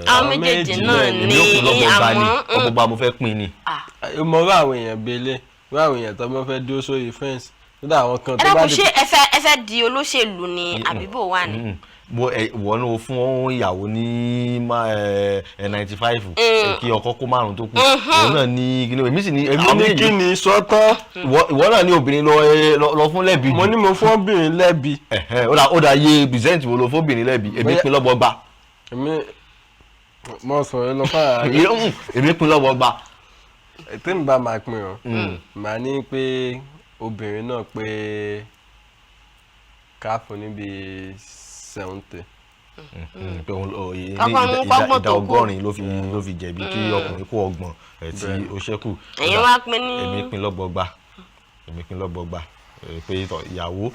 Àwọn méjèèjì méjì náà náà ní Èmi ò pín lọ́gbọ̀gba ni. àmọ́ Ọgbọgba mo fẹ́ pín ni. Mo rú àwọn èèyàn bẹ́lẹ̀, rú àwọn èèyàn tó bá fẹ́ dúró sórí fence nígbà àwọn kan Ẹ tó bá dákun, di ṣé ẹ fẹ́ di olóṣèlú ni àbí bò wà ní? Mo ẹ wọ́n ní o fún ìyàwó ní ẹ 95, kí ọkọ kó márùn tó kù, òun náà ní kíni, èmi sì ní èmi Mo ní méjèèjì. kí ni sọ́tọ́. Ìwọ náà ní obìnrin lọ ẹ, lọ fún lẹ́bi jù. Mo ní mo fún obìnrin lẹ́bi. Ẹ̀hẹ́, ó dà iye percent wo ló fóbìnrin lẹ́bi? Èmi pín lọ́gbọgba. Èmi mo sọ̀rọ̀ lọ fún ara Èmi pín lọ́gbọgba. Tí n bá máa pín o, màá ní pé obìnrin náà pé ká fún níbi 70. Pé òun ní Kọ́kọ́ mú ìdá kọ́gbọ̀n ìdá tó kù. 80 ló fi jẹ̀bi, kí ọkùnrin kó 30 ẹ̀ tí ó ṣẹ́kù. Ẹ̀yin wá pín ní Èmi pín lọ́gbọgba, èmi pín lọ́gbọgba pé tọ̀, ìyàwó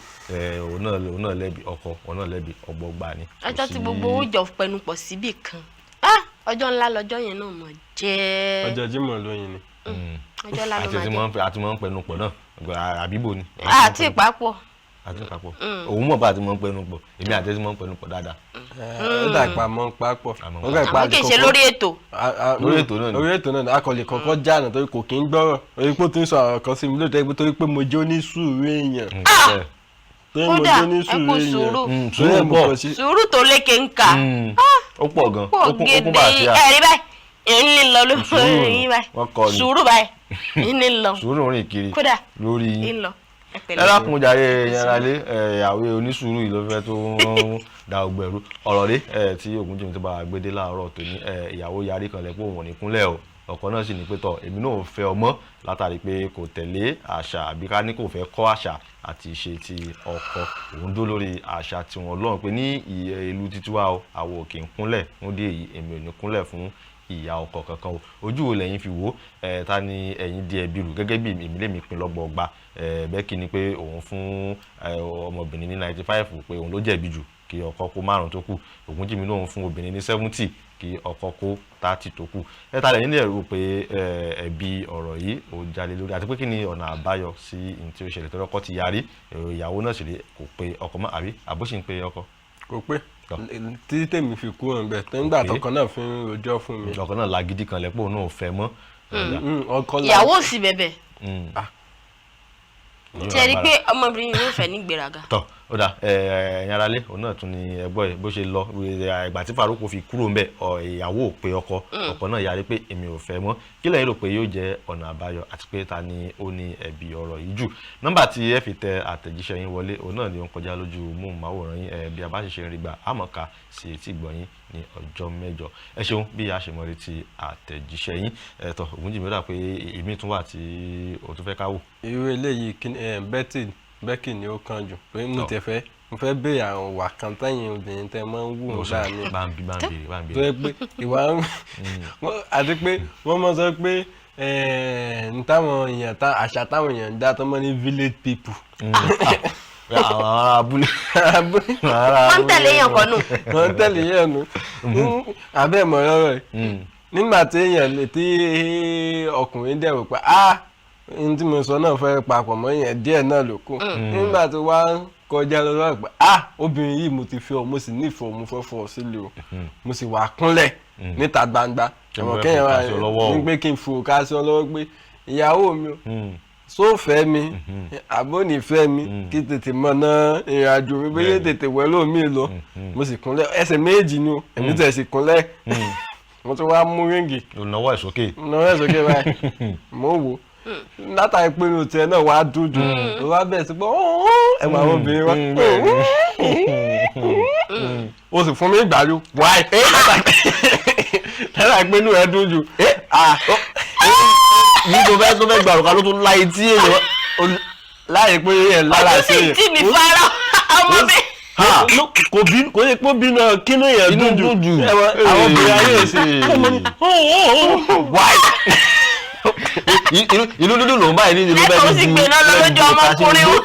òun náà lẹ́bi, ọkọ òun náà lẹ́bi, ọgbọgba ni. Kò Ọjọ́ tí gbogbo owó jọ pẹnu pọ̀ síbì kan. Ah, ọjọ́ ńlá lọ́jọ́ yẹn náà mọ̀ jẹ́. Ọjọ́ Jímọ̀ lóyin ni. Ọjọ́ ńlá ló Àti máa tí jẹ́. Àti máa ń pẹnu pọ̀ náà, àbíbò ni. Àti ìpapọ̀. Àti ìpapọ̀, òun mọ̀ bá àti máa ń pẹnu pọ̀, èmi àti tí máa ń pẹnu pọ̀ dáadáa. Ó dà pa mọ́ pápọ̀. Àmọ́ Ó dà pa Àmọ́ kì í ṣe lórí ètò. Lórí ètò náà ni. Lórí ètò náà ni a kò lè kọ́kọ́ jáàna torí kò kí ń gbọ́rọ̀, orí pé ó ti ń sọ ọ̀rọ̀ kan sí mi lóòótọ́, torí pé mo jẹ́ onísùúrù èèyàn, torí mo Kódà, jẹ́ ẹ kú onísùúrù èèyàn. sùúrù. Torí ẹ̀ Sùúrù mo pọ̀. kàn sí. Sùúrù tó lékè ń kà. Ó pọ̀ gan. Pọ̀ Ó kún gidi. bá àti à Ẹ̀rí báyìí ń lọ lórí Sùúrù, yín báyìí. wọ́n kọ́ ni. Sùúrù báyìí ń lọ. Sùúrù rìn kiri Kódà lórí ń yín. lọ. Ẹ Ẹ pẹ̀lẹ́. dákun jàre, yàrá-lé àwẹ̀ onísùúrù yìí ló fẹ́ tó ń da ọgbẹ̀rú ọ̀rọ̀ rí tí Ògúnjìmí tó bá gbé dé láàárọ̀ tó ní ìyàwó yarí kan lẹ́pọ̀ òun ò ní kúnlẹ̀ o, ọkọ náà sì ní pé tọ̀, èmi náà ò fẹ́ ọmọ, látàrí pé kò tẹ̀lé àṣà, àbí ká ní kò fẹ́ kọ́ àṣà àti ìṣe ti ọkọ, òun dó lórí àṣà tiwọn lọ́rùn pé ní ìlú títí wa o, àwọn ò kì í kúnlẹ̀, fún dé èyí èmi ò ní kúnlẹ̀ fún. ìyá ọkọ kankan o. Ojú wo lẹ́yìn fi wò ó? Ta ni ẹ̀yin di ẹ̀bi rù? Gẹ́gẹ́ bí èmi lèmi pín lọ́gbọọgba, Becky ní pé òun fún ọmọbìnrin ní 95, pé òun ló jẹ̀bi jù, kí ọkọ kó 5 tó kù. Ògúnjìmí lòun fún obìnrin ní 70, kí ọkọ kó 30 tó kù. Ẹ ta lẹ́yìn lè rò pé ẹ̀bi ọ̀rọ̀ yìí ó jalè lórí, àti pé kí ni ọ̀nà àbáyọ sí ní tí ó ṣẹlẹ̀ tó lọ́kọ ti yarí, ìyàwó náà sì rí kò pé ọkọ mọ́, àbí àbó sì ń pe ọkọ? Kò pé títí tèmi fi kúrò níbẹ̀ tó ń gbà tọkọ náà fi ń rojọ́ fún mi. Ọkọ náà lagídí kan lẹ́pọ̀ náà ò fẹ́ mọ́. Ìyàwó sì bẹ̀bẹ̀ tí ẹ rí pé ọmọbìnrin yóò fẹ́ ní gbéraga. Tọ́ ó dà, ẹ̀yin aráalé, òun náà tún ni ẹgbọ́ ẹ̀ bó ṣe lọ. Ìgbà tí Farouk fi kúrò ńbẹ̀, ìyàwó ò pe ọkọ, ọkọ náà yarí pé èmi ò fẹ́ mọ́. Kí lẹ́yìn rò pé yóò jẹ́ ọ̀nà àbáyọ, àti pé ta ni ó ní ẹ̀bi ọ̀rọ̀ yìí jù? Nọ́mbà tí ẹ fi tẹ àtẹ̀jíṣẹ́ yín wọlé, òun náà ni ó ń kọjá lójú móhùnmáwòrán yín. Bí a bá ṣe ń rí gbà, àmọ́ ká sí etí ìgbọ́ yín ní ọjọ́ mẹ́jọ. Ẹ ṣeun bí a ṣe mọ̀ retí àtẹ̀jíṣẹ́ yín. Ẹ̀tọ́ Ògúnjìmí, ó dà pé èmi tún wà tí o tún fẹ́ ká wò. Irú eléyìí, Becky ni ó kàn jù pé mo tẹ̀ fẹ́, mo fẹ́ béèrè àwọn ìwà kan tẹ́yìn obìnrin tẹ́ máa ń wù ú gbà mí. Bá ń bí, bá ń béèrè, bá ń béèrè. Tó yẹ pé ìwà àti pé wọ́n máa sọ pé n táwọn èèyàn, àṣà táwọn èèyàn ń dá tó mọ́ ní village people. Àwọn ará abúlé. Wọ́n ń tẹ̀lé èèyàn kan nù. Wọ́n ń tẹ̀lé èèyàn nù. Abẹ́ ìmọ̀ ọ̀rọ̀ rẹ̀ nígbà tí èèyàn lè tí ọkùnrin dẹ̀ rò pé ah, n tí mo sọ náà fẹ́ papọ̀ mọ́ yẹn díẹ̀ náà ló kù, nígbà tó wá kọjá lọ lọ́wọ́ pé ah, obìnrin yìí mo ti fi ọ, mo sì nífẹ̀ẹ́ ọ, mo fẹ́ fọ ọ sílẹ̀ o, mo sì wà kúnlẹ̀ níta gbangba, ẹ̀wọ̀n kéèyàn wà ní pé kí n fò ká sí ọ lọ́wọ́ pé ìyàwó mi o, sófẹ́ mi àbó nífẹ̀ẹ́ mi, kí tètè mọ̀ ná ìrìn àjò mi bóyá tètè wẹ́ lómi lọ. Mo sì kúnlẹ̀ ẹsẹ̀ méjì ni o, èmi tẹ̀ sì kúnlẹ̀, mo tún wá mú ríǹgì. Náwó ẹ̀ sókè. Náwó ẹ̀ sókè báyìí, mo wò látàrí pé inú tiẹ̀ náà wàá dúdú ló wá bẹ̀rẹ̀ sí pé ẹ̀wọ̀n àwọn obìnrin wa, o sì fún mi ìgbàlú wáì látàrí pé inú ẹ̀ dùn jù. Ní tó fẹ́ gbà òkà ló tún la etí èèyàn láì pé ẹ̀ lára sí èèyàn. Ọdún sì tì mí fara ọmọ mi. Kò bí kò yẹ kó bínú kínú èèyàn dùn jù àwọn obìnrin ayé ìsìn wáì. Inú dúdú ló ń báyìí ní ìlú bẹ́ẹ̀. Lẹ́kọ̀ọ́ sì gbé náà lójú ọmọkùnrin o.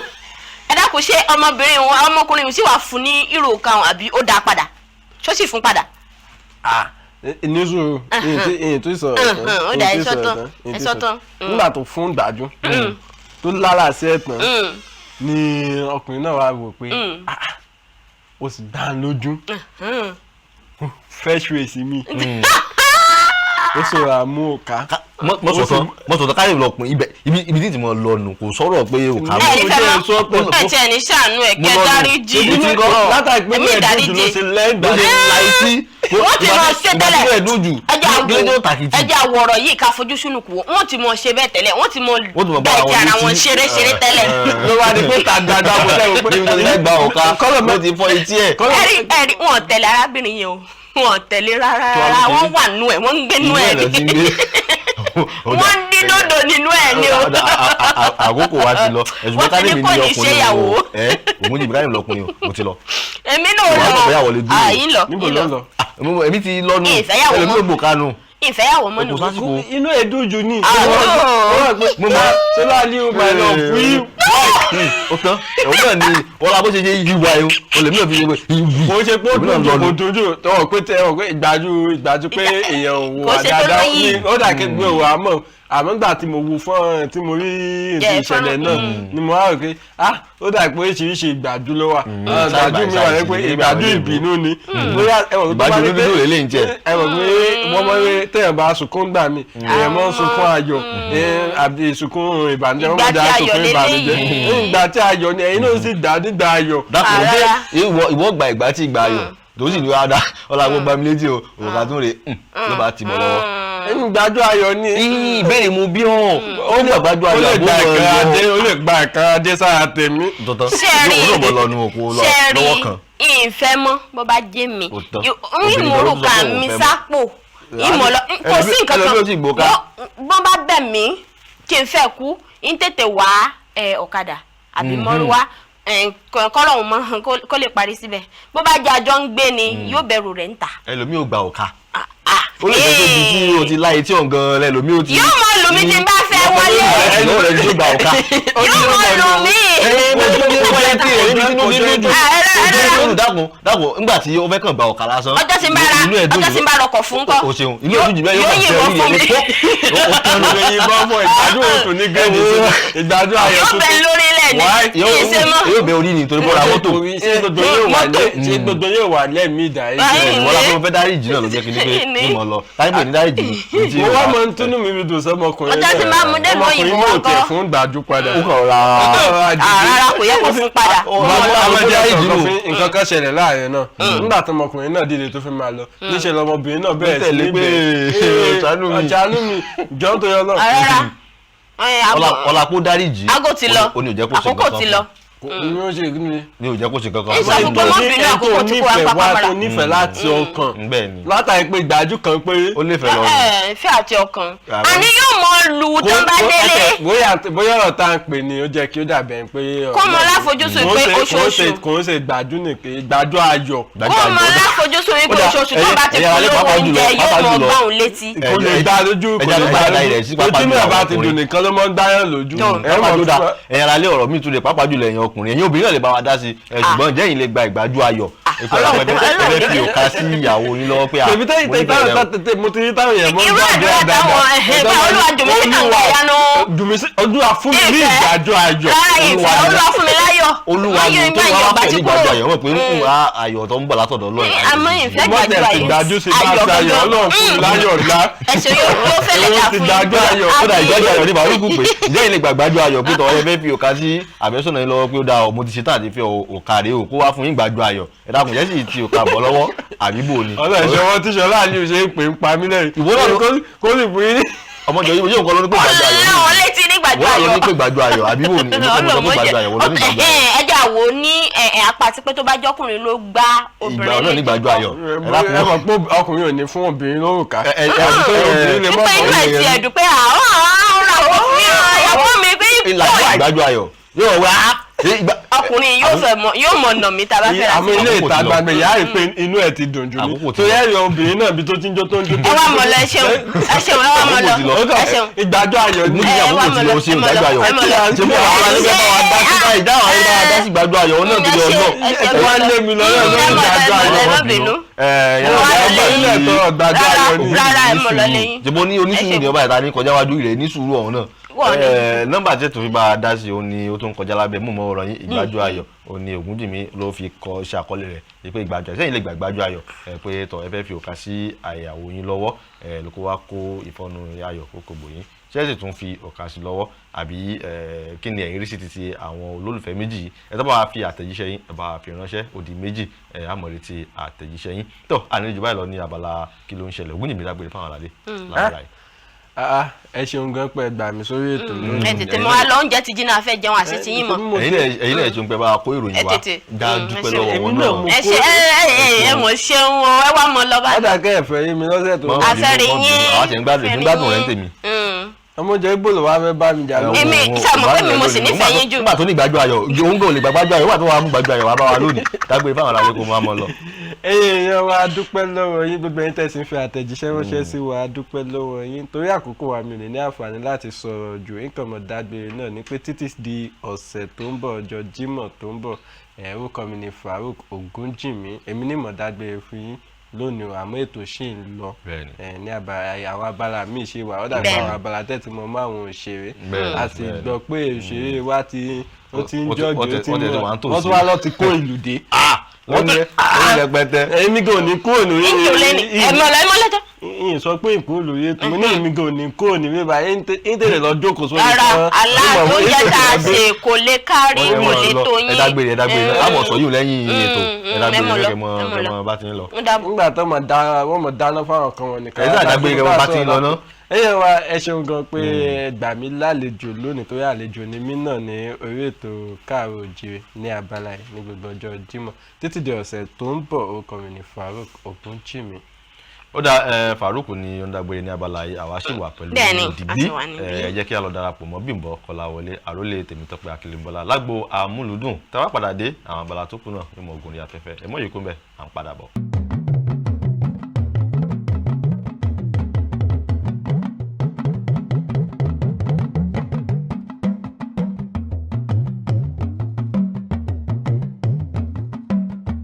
Ẹ dákun, ṣé ọmọbìnrin wọn ọmọkùnrin sì wà fún ní ìrò kan àbí ó dá padà? Ṣó sì fún padà? Ní sùúrù, ìyìn tó sọ̀rọ̀ tán. Ó dà, ẹ sọ tán. Nígbà tó fún gbàjú tó lára sí ẹ̀tàn ni ọkùnrin náà wá wò pé ó sì dá lójú fresh race mi, ó sọ̀rọ̀ àmú òkà. Mọ́tò tó káyọ̀ lọ́kùn ibẹ̀ ibi tí mo lọ nù, kò sọ̀rọ̀ pé òkà mọ́. Ẹ tiẹ̀ ní ṣàánú ẹ̀ kẹ́ dáríjì. Látàrí pé Èmi ẹ̀dùn jù ló ṣe lẹ́gbàá láìsí. Wọ́n ti mọ̀ ṣe tẹ́lẹ̀. Ẹjẹ́ àwọ̀rọ̀ yìí ká fojú sùnùkù, wọ́n ti mọ̀ ṣe bẹ́ẹ̀ tẹ́lẹ̀, wọ́n ti mọ̀ bá ẹ̀jẹ̀ ara wọn ṣeré ṣeré tẹ́lẹ̀. Ló wá di pé tàgbàgbà kò tẹ́wọ̀ pé lẹ́gbàá òkà ló ti fọ́ etí ẹ̀. Ẹ̀rí ẹ̀rí, wọn tẹ̀lé arábìnrin yẹn o, wọn tẹ̀lé rárá rárá, wọ́n wà nú ẹ̀, wọ́n ń gbé nú ẹ̀ ni, wọ́n ń dín dòdò nínú ẹ̀ ni o. Àkókò wa ti lọ, ẹ̀sùn kárí mi ní ọkùnrin o, ẹ òun jìbìrì kárí mi lọkùnrin o, mo ti lọ. Èmi náà lọ, àyín lọ. Níbo ló lọ? Èmi ti lọ nù, ẹlòmíì ò bò kánú. Ìfẹ́yàwó mọ́ nù. Inú ẹ̀ dùn jù ní. Mo máa ṣọlá ní o máa lọ fún yín. Ó tán, òun náà ni wọ́n la bó ṣe ṣe yíwa ẹ̀ o lè mí ò fi ṣe pé ìwì. Kò ṣe pé ó dùn jù, kò dùn jù tọwọ́ pé tẹ ọ pé ìgbájú ìgbájú pé èèyàn ò wà dáadáa ní ó dà kí gbé òwò, àmọ́ àmọ́ nígbà tí mo wo fọ́nrán tí mo rí ètò ìṣẹ̀lẹ̀ náà ni mo wá rò pé ah, ó dà pé oríṣiríṣi ìgbájú ló wà. Ìgbájú mi wà ní pé ìgbájú ìbínú ni bóyá ẹ̀wọ̀n tó bá ní pé ẹ̀wọ̀n pé wọ́n mọ̀ pé téèyàn bá sunkún gbà mí, èèyàn mọ̀ ń sunkún ayọ̀ àbí sunkún ìbànújẹ́, wọ́n mọ̀ dá sunkún ìbànújẹ́. Ìgbà tí ayọ̀ ni ẹ̀yin náà sì dá nígbà ayọ̀. Dákun, ìwọ gba ìgbà tí ìgbà ayọ̀ tó sì ní wàá dá ọlá gbogbo mi létí o, òkà tún rè ló bá ti bọ̀ lọ́wọ́. Ìgbàjú ayọ̀ ni. Ìbéèrè mu bí hàn ó lè gbàjú ayọ̀ àbó lọ. Ó lè gba ìkan adé sára tèmi. Tọ́tọ́ yóò bọ̀ lọ́nu òkú lọ́wọ́ kan. Ìfẹ́ mọ́ bó bá jẹ́ mi, ìmọ̀rùkà mi sápò ìmọ̀ lọ, kò sí nǹkan kan bọ́n bá bẹ̀ mí kí n fẹ́ kú, ń tètè wá ọ̀kadà àbí mọ́rúwá kọ́lọ́hún mọ́ kó lè parí síbẹ̀. Bó bá jẹ́ àjọ ń gbé ni yóò bẹ̀rù rẹ̀ ń tà. Ẹlòmíì ò gba òkà. Ó lè jẹ́ pé ibi tí o ti láyé tí òun gan lẹ́lòmí ó ti. Yóò mọ lù mí tí n bá fẹ́ wọlé. Ẹni rẹ̀ ní tó gba òka. Yóò mọ lù mí. Ah, ẹ rárá. Dákun, dákun, nígbà tí ó fẹ́ kàn gba òka lásán. Ọjọ́ tí n bá ra Inú ẹ̀ dùn ọjọ́ tí n bá rọkọ̀ fún kọ́. O ṣeun, inú ẹ̀ dùn jù bẹ́ẹ̀, yóò Yóò kàn yìnbọn jẹ́ fún mi. orí ẹ̀ ó tán lọ. Yìnbọn fún ìgbádùn òtún ní gírèdì sí ìgbádùn ayọ̀ Yóò tuntun. bẹ lórí ilẹ̀ ní Why? kí n ṣe mọ́. Yóò bẹ orí ni torí bọ́ra mọ́tò. Ṣé gbogbo yóò wà lẹ́mìí ìdáríjì? Báyìí. Wọ́n lápẹ́ mo fẹ́ dáríjì náà ló jẹ́ kí ni pé Ní. ní mọ̀ lọ táyé pé ní dáríjì ni tí Mo wá mọ túnú mi fi dùn sọmọkùnrin. Ọjọ́ tí máa mú dé lóyìnbó Ọmọkùnrin náà wọn tẹ̀ kọ́. fún gbàjú padà. Ó kàn ra. Ah, rárá, kò yẹ kó fún padà. Àwọn dáríjì nù. Nǹkan kan ṣẹlẹ̀ láàrin náà nígbà tí ọmọkùnrin náà dìde tó fi máa lọ, níṣẹ́ lọmọbìnrin náà bẹ̀rẹ̀ sí Tẹ̀lé ní pé, bẹ̀rẹ̀ "Ṣàánú mi." "Ṣàánú mi, jọ̀ọ́ nítorí Ọlọ́run." Ah, rárá. Ẹ, Ọlá kó dáríjì. Aago ti lọ. Ó ní ò jẹ́ kó ṣe Àkókò nǹkan ti kan lọ. Ní ó ṣe kí ni. Ní ò jẹ́ kó ṣe kankan. Ẹ sọ fún pé mọ́ bínú, àkókò tí kò wá Ẹni tó pápá nífẹ̀ẹ́ wá mọ́ra. tó nífẹ̀ẹ́ láti ọkàn Bẹ́ẹ̀ ni. látàrí pé ìgbájú kan péré. Ó lè fẹ́ lọ. Ẹ, ìfẹ́ àti ọkàn. Àmọ́- Àní yóò mọ lù tó bá délé. Bóyá ọ̀rọ̀ tá à ń pè ní ó jẹ́ kí ó dàbẹ̀ pé Kó mọ láfojúsùn pé oṣooṣù. Kò ń ṣe ìgbájú nìkan, ìgbájú ayọ̀. Kó mọ láfojúsùn wípé Ó dà, oṣooṣù tó bá ti ẹ̀yin fún alẹ́ lówó pàápàá jùlọ, oúnjẹ yóò pàápàá mọ jùlọ. gbá òun létí. Kò lè gbá lójú, kò Ẹja lè gbá ẹja rẹ̀ sí lójú. pàápàá Ojú jùlọ náà bá ti ọkùnrin. dùn nìkan ló mọ́ ń gbáyàn lójú. Ẹ mọ̀ Pàápàá jùlọ fún wa- ẹ̀yin aráalé, ọ̀rọ̀ mi tún lè pàápàá jùlọ ẹ̀yin ọkùnrin, ẹ̀yin obìnrin náà lè bá wa dá sí ẹ, ṣùgbọ́n ǹjẹ́ ẹ̀yin lè gba ìgbájú ayọ̀? Ìpè Ọlọ́run- ẹ fẹ́ fi òka sí ìyàwó yín lọ́wọ́ pé à Tèmi tẹ́yìn mo tẹ́yìn nífẹ̀ẹ́ rẹ o. táwọn tètè mo ti rí táwọn èèyàn mọ́ ń Irú gbàdúrà àdúrà dáadáa. táwọn, ẹ̀hẹ́, bá Olúwa dùn mí sí Olúwa, àwọn ìyanu. dùn mí sí Olúwa fún mi ní Ìfẹ́. ìgbájú ayọ̀. Rárá, ìfẹ́ Olúwa Olúwa fún mi láyọ̀. Olúwa Wọ́n mi yóò tó gbá wá ìyọ̀ wá bá pẹ̀lú ti ìgbájú kúrò. ayọ̀ wọ́n pé ń kún ayọ̀ tó ń bọ̀ látọ̀dọ̀ Ọlọ́run. Àmọ́ ìfẹ́ Mọ́tẹ̀ gbàdúrà ti yìí gbájú sí bá ayọ̀ ṣe ayọ̀, gangan. Ọlọ́run fún mi láyọ̀ ńlá. Ẹ̀sìn yóò yóò fẹ́lẹ̀ Èwo dà ti fún gbájú ayọ̀? Kódà ìgbájú ayọ̀ ní Bàrúkù pé ǹjẹ́ ilé gbàgbájú ayọ̀ pé tọ́wọ́ ẹ fẹ́ fi òka sí àfẹ́sọ̀nà yín lọ́wọ́ pé ó dáa ọ, mo ti ṣetán àti fi òka rèé o, kó wá fún yín gbàjú ayọ̀, ẹ dákun, jẹ́ sì ti òka bọ̀ lọ́wọ́ àbí bò ni. Ọlọ́run ìṣọwọ́ tí Ṣọlá Aliyu ṣe ń pè ń pa mí lẹ́yìn. Ìwọ náà ló- Kó sì fún yín ní. Ọmọjọ yìí yóò kọ́ ló ní pé gbàjú ayọ̀ ní. Ọlọ́run létí nígbàjú Wọ́n náà ló ayọ̀. ní pé gbàjú ayọ̀ àbí bò ni? Èmi kọ́ mo sọ pé gbàjú ayọ̀, wọ́n ló ní gbàjú ayọ̀. Ẹjọ́ àwo ní apá àti pé tó bá jọ́kùnrin ló gbá Ìgbà obìnrin náà ní létí gbàjú kọ́. ayọ̀, ẹ dákun. Ẹ mọ̀ pé ọkùnrin ò ní fún obìnrin lórúkà. Ẹ Obìnrin lè mọ̀ Pípẹ́ inú ẹ̀ ti ẹ̀dùn pé àwọn àwọn ọ̀rọ̀ mi ìyàwó mi pé Ìlà ìgbàjú ayọ̀ yóò wá ọkùnrin yóò fẹ́ mọ yóò mọ̀ nà mí tá a bá fẹ́ ra Àmọ́ sí. ilé Àkókò ìta ti lọ. gbangba ìyá rí pé inú ẹ̀ ti dùn jù ní Àkókò ti tó lọ. yẹ rí obìnrin náà bí tó ti ń jó tó ń jó tó Ẹ wá mọ̀ lọ, ẹ ṣeun, ẹ ṣeun, ẹ wá mọ̀ Àkókò ti lọ, lọ. ẹ ṣeun. Ìgbàjọ ayọ̀ ní Ní Ẹ wá àkókò tí mọ̀ lọ, lọ sí ẹ mọ̀ ìgbàjú lọ, ayọ̀ ẹ mọ̀ lọ. ṣé mo àwọn alẹ́ bá wa dá sí báyìí dáhùn ayé bá wa dá sí ìgbàjú ayọ̀ òun náà ti lọ Ẹ náà. ṣeun, ẹ ṣeun. Ẹ wá lé mi lọ lọ́dọ̀ Ẹ mọ̀ lọ, ìgbàjọ ẹ mọ̀ lọ, ẹ ayọ̀. má bínú. Ẹ Ẹ wá Ẹ lọ bá ilé ẹ̀tọ́ ìgbàjọ Rárá, ayọ̀ ní. rárá, ẹ mọ̀ lọ lẹ́yìn. Jẹ́bọ́ ní onísùúrù ní ọba ìta ní kọjá wájú rẹ̀ ní sùúrù ọ̀hún náà. Wọ́n ní. Nọ́mbà tí ètò fi bá a dá sí òun ni ó tún kọjá lábẹ́ mú mọ́ ọ̀rọ̀ yín. Ìgbàjú ayọ̀ òun ni Ògúnjìmí ló fi kọ ṣe àkọlé rẹ̀ ní pé ìgbàjú ayọ̀ sẹ́yìn lè gbà ìgbàjú ayọ̀ ẹ pé tọ̀ ẹ fẹ́ fi òkà sí àyàwó yín lọ́wọ́ ẹ ló kó wá kó ìfọ́nú ayọ̀ kó kò bò yín, ṣẹ́ẹ̀sì tún fi òkà sí lọ́wọ́ àbí kí ni ẹ̀yin rí sí ti àwọn olólùfẹ́ méjì yìí? Ẹ tó bá wa fi àtẹ̀jíṣẹ́ yín, ẹ bá wa fi ránṣẹ́ òdì méjì, ẹ á mọ̀ retí àtẹ̀jíṣẹ́ yín. Tó àlejò báyìí lọ ní abala kí ló ń ṣẹlẹ̀. Ògúnjìmí dágbére fáwọn aládé lábala yìí. Ah, ẹ ṣeun gan pé ẹ gbà mí sórí ètò lónìí. Ẹ tètè mọ wá lọ, oúnjẹ ti jiná, fẹ́ jẹun àṣẹ ti yín mọ. Ẹ̀yin náà ṣeun pé bá wa kó ìròyìn Ẹ wa tètè. dá Ẹ dúpẹ́ ṣeun. lọ́wọ́ Èmi wọn náà náà. mo Ẹ ṣe ẹ ẹ ẹ mọ̀ ṣeun o, ẹ wá mọ lọ bá. Ọ̀dà kẹ́ ẹ̀fẹ́ yín mi lọ́sẹ̀ tó Mọ́ ń bọ̀. Afẹ́rí bínú, yín. àwọn àti ẹ̀ ń gbádùn, èmi ń gbádùn rẹ̀ ń tèmi. Ọmọ jẹ́ igbó ló wá fẹ́ bá mi jà lónìí. Èmi ṣàmọ̀ pé mi mo sì nífẹ̀ẹ́ yín jù. Nígbà tó ní ìgbàjú ayọ̀, òun kò lè gbàgbájú ayọ̀ wà tó wà mú gbàjú ayọ̀ wà bá wa lónìí. Dágbére fáwọn aráàlú kó máa mọ lọ. Ẹ̀yin èèyàn wa, a dúpẹ́ lọ́wọ́ yín, gbogbo ẹ̀yin tẹ̀sí ń fi àtẹ̀jíṣẹ́ ránṣẹ́ sí wa, a dúpẹ́ lọ́wọ́ yín. Torí àkókò wa, mi ò ní ní àǹfààní láti sọ̀rọ̀ jù, nǹkan mọ̀ dágbére náà ní pé títí di ọ̀sẹ̀ tó ń bọ̀, ọjọ́ Jímọ̀ tó ń bọ̀. Orúkọ mi ni Farouk Ògúnjìmí, èmi ní mọ̀ dágbére fún yín lónìí o, àmọ́ ètò ṣì ń lọ. Bẹ́ẹ̀ni. Ní àwọn abala míì ṣe wà, ó dàgbà àwọn abala tẹ́tí mọ́ mọ́ àwọn òṣèré. A sì gbọ́ pé òṣèré wa ti ó ti ń jọ́gì, ó ti ń Wọ́n ti múra, wà ń tòsí. wọ́n tún wá lọ ti kó ìlú dé. Wọ́n ní rẹpẹtẹ. Èmi gan ò ní kúrò lórí Ìjò lẹ́ni ẹ mọ̀ lọ, ẹ mọ̀ lọ́jọ́. Ìyìn sọ pé ìkúrò lórí ètò, mo ní èmi gan ò ní kúrò ní bíbá ń tèrè lọ jókòó sórí Rárá, kan. alá tó jẹ́ tá a ṣe kò lè kárí, kò lè tó yín. Ẹ dágbére, ẹ dágbére, àmọ̀ sọ yìí lẹ́yìn ètò. Ẹ dágbére Ẹ mọ̀ lọ, kẹ́ mọ ẹ mọ̀ kẹ́ lọ. mọ bá ti ń lọ. Ń dàbọ̀. Nígbà tó mọ̀ dáná, wọ́n mọ̀ dáná fáwọn kan wọn nìkan. Ẹ sáà dágbére kẹ́ mọ bá ti ń lọ ná. Ẹ̀yin wa, ẹ ṣeun gan pé ẹ gbà mí lálejò lónìí, torí àlejò ni mí náà ní orí ètò Káàárọ̀ Oòjíire ní abala yìí ní gbogbo ọjọ́ Jímọ̀. Títí di ọ̀sẹ̀ tó ń bọ̀, orúkọ mi ni Farouk Ògúnjìmí. Ó dá ẹ, Farouk ní ó ń dágbére ní abala yìí, àwa sì wà pẹ̀lú Bẹ́ẹ̀ni, a dìbí. sì wà níbí. Ẹ jẹ́ kí a lọ darapọ̀ mọ́ Bímbọ́ Kọ́láwọlé, àrólé Tèmítọ́pẹ́ Akílẹ̀bọ́lá lágbo àmúlùdùn. Tá a bá padà dé, àwọn abala tó kù náà yóò mọ ogun ní afẹ́fẹ́. Ẹ mọ́ yìí kó ń bẹ̀, à ń padà bọ̀.